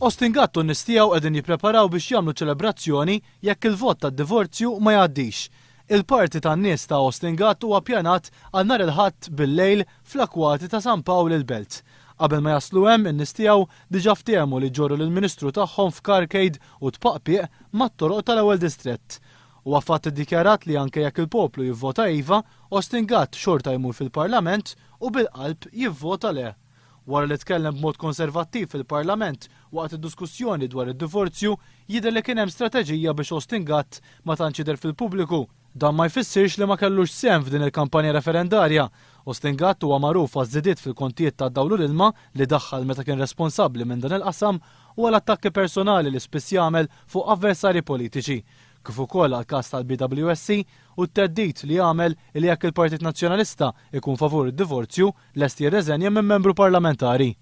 Austin Gatt u n-nies tiegħu qegħdin jippreparaw biex jagħmlu ċelebrazzjoni jekk il-vot tad-divorzju ma jgħaddix. Il-party tan-nies ta' Austin Gatt huwa ppjanat għal nhar il-Ħadd bil-lejl fl-akwati ta' San Pawl il-Belt. Qabel ma jaslu hemm, in-nies tiegħu diġà ftehmu li jġorru lill-Ministru tagħhom f'carcade u tpaqpiq mat-toroq tal-ewwel distrett. Huwa fatt iddikjarat li anke jekk il-poplu jivvota iva, Austin Gatt xorta jmur fil-Parlament u bil-qalb jivvota le. Wara li tkellem b'mod konservattiv fil-Parlament waqt id-diskussjoni dwar id-divorzju, jidher li kien hemm strateġija biex Austin Gatt ma tantx jidher fil-pubbliku. Dan ma jfissirx li ma kellux sehem f'din il-kampanja referendarja. Austin Gatt huwa magħruf għaż-żidiet fil-kontijiet tad-dawl u l-ilma li daħħal meta kien responsabbli minn dan il-qasam u għal attakki personali li spiss jagħmel fuq avversarji politiċi, kif ukoll għall-każ tal-BWSC u t-theddid li għamel li jekk il-Partit Nazzjonalista jkun favur id-divorzju, lest jirreżenja minn membru parlamentari.